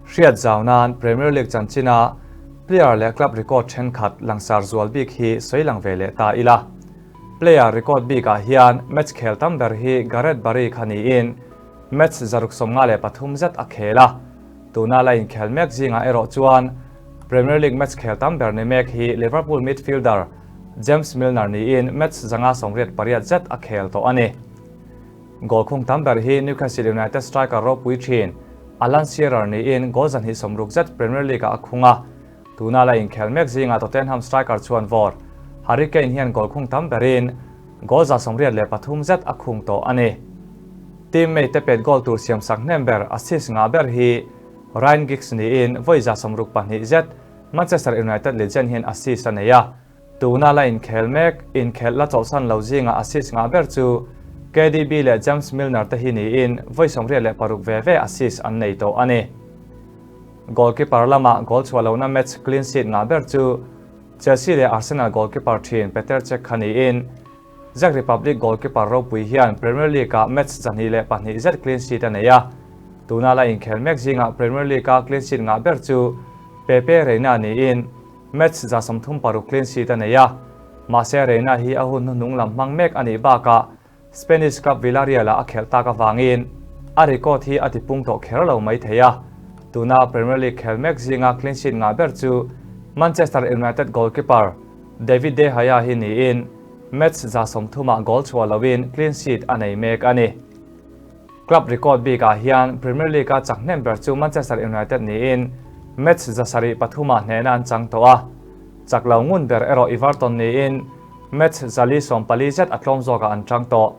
Hriat zau nan Premier League chanchina player leh club record thenkhat langsar zual bik hi sawi lang ve leh ta ila. Player record bikah hian match khel tam ber hi Gareth Barry kha niin match 153 zet a khel a. Tuna la inkhel mek zingah erawh chuan Premier League match khel tam ber ni mek hi Liverpool midfielder James Milner niin match 588 zet a khel tawh a ni. Goal khung tam ber hi Newcastle United striker ropui thin Alan Shearer niin goal 260 zet Premier League-ah a khung a. Tuna la inkhel mek zingah Tottenham striker chuan vawr Harry Kane hian goal khung tam berin goal 183 zet a khung tawh a ni. Teammate te pet goal tur siamsak hnem ber assist ngah ber hi Ryan Giggs niin vawi 62 zet Manchester United legend hian assist a nei a. Tuna la inkhel mek, inkhelh la chawlhsan lo zingah assist ngah ber chu KDB leh James Milner te hi niin vawi 86 ve ve assist an nei tawh a ni. Goalkeeper lamah goal chhuah lohna match clean sheet ngah ber chu Chelsea leh Arsenal goalkeeper thin Petr Cech kha niin Czech Republic goalkeeper ropui hian Premier League-ah match 102 zet clean sheet a nei a. Tuna la inkhel mek zingah Premier League-a clean sheet ngah ber chu Pepe Reina niin match 36 clean sheet a nei a. Mahse Reina hi a hun hnuhnung lam hmang mek a nih bakah Spanish club Villarreal-ah a khelh tak avangin a record hi a tipung tawh kher lo mai thei a. Tuna Premier League khel mek zinga clean sheet ngah ber chu Manchester United goalkeeper David De Gea hi niin match 30-ah goal chhuah loin clean sheet a nei mek a ni. Club record bikah hian Premier League-a chak hnem ber chu Manchester United niin match 73-ah hnehna an chang tawh a. Chak lo ngun ber erawh Everton niin match 440 zet a tlawm zawkah an chang tawh.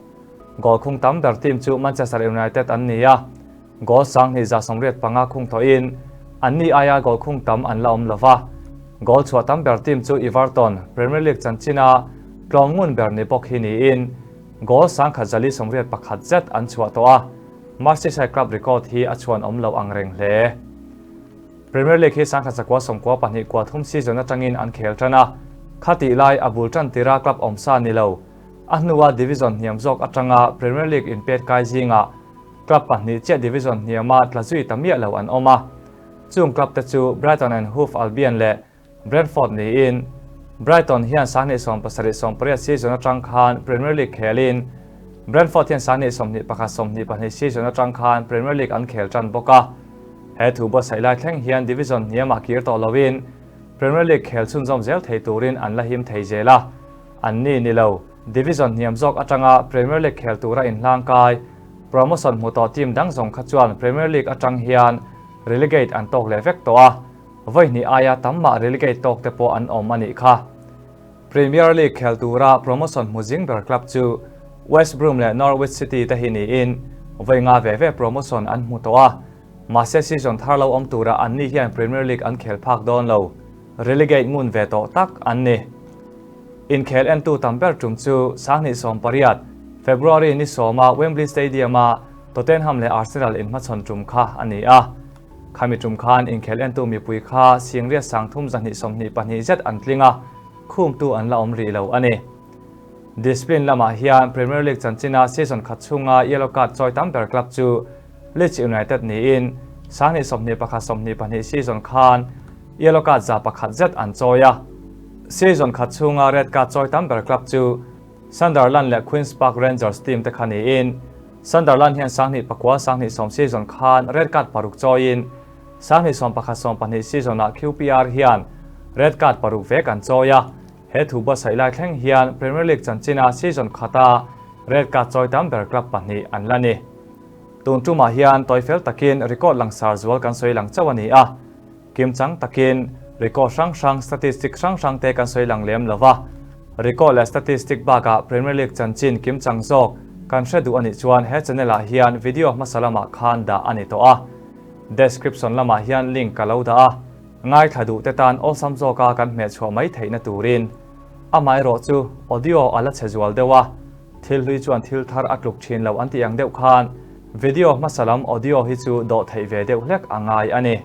Goal khung tam ber team chu Manchester United an ni a, goal 2185 khung tawhin anni aia goal khung tam an la awm lova. Goal chhuah tam ber team chu Everton, Premier League chanchina tlawm ngun ber ni bawk hi niin goal 1181 zet an chhuah tawh a, Merseyside club record hi a chhuan awm lo ang reng hle. Premier League hi 1992 season atangin an khel tan a, khati lai a bul tan tira club awm sa ni lo. A hnuah division hniam zawk atanga Premier League inpet kai zinga club pahnih chiah division hniama tla zui ta miah lo an awm a. Chung club te chu Brighton and Hove Albion leh Brentford niin Brighton hian 1970 season atang khan Premier League khelin Brentford hian 1921 season atang khan Premier League an khel tan bawk a. He thu buatsaih lai thleng hian division hniamah kir tawh loin Premier League khel chhunzawm zel thei turin an la him thei zel a. An ni ni lo, division hniam zawk atanga Premier League khel tura inhlang kai promotion hmu tawh team dang zawng kha chuan Premier League atang hian relegate an tawk leh vek tawh a. Vawi hnih aia tam mah relegate tawk te pawh an awm a nih kha. Premier League khel tura promotion hmu zing ber club chu West Brom leh Norwich City te hi niin vawi nga ve ve promotion an hmu tawh a. Mahse season thar lo awm tura an ni hian Premier League an khel phak dawn lo. Relegate ngun ve tawh tak an ni. Inkhel entu tam ber tum chu 2018 February ni sawma Wembley Stadium-a Tottenham leh Arsenal inhmachhawn tum kha a ni a. Khami tum khan inkhel entu mipui kha 33,222 zet an tling a, khumtu an la awm rih lo a ni. Discipline lamah hian Premier League chanchina season khat chhunga yellow card chawi tam ber club chu Leeds United niin 2021-22 season khan yellow card 101 zet an chawi a. Season khat chhunga red card chawi tam ber club chu Sunderland leh Queen's Park Rangers team te kha niin Sunderland hian 2009-2010 season khan red card paruk chawiin 2011-12 season-ah QPR hian red card paruk vek an chawi a. He thu buatsaih lai thleng hian Premier League chanchina season khata red card chawi tam ber club pahnih an la ni. Tun tumah hian tawifel takin record langsar zual kan sawi lang chauh a ni a. Kim chang takin record hrang hrang statistic hrang hrang te kan sawi lang lem lova. Record leh statistic bakah Premier League chanchin kim chang zawk kan hre duh anih chuan he channel ah hian video hmasa lamah khan dah a ni tawh a. Description lamah hian link ka lo dah a. Ngai thla duh te tan awlsam zawka kan hmeh chhuah mai theihna turin amaherawh chu audio a la che zual deuh a, thil hlui chuan thil thar a tluk thin lo an tih ang deuh khan video hmasa lam audio hi chu dawh theih ve deuh hlek a ngai a ni.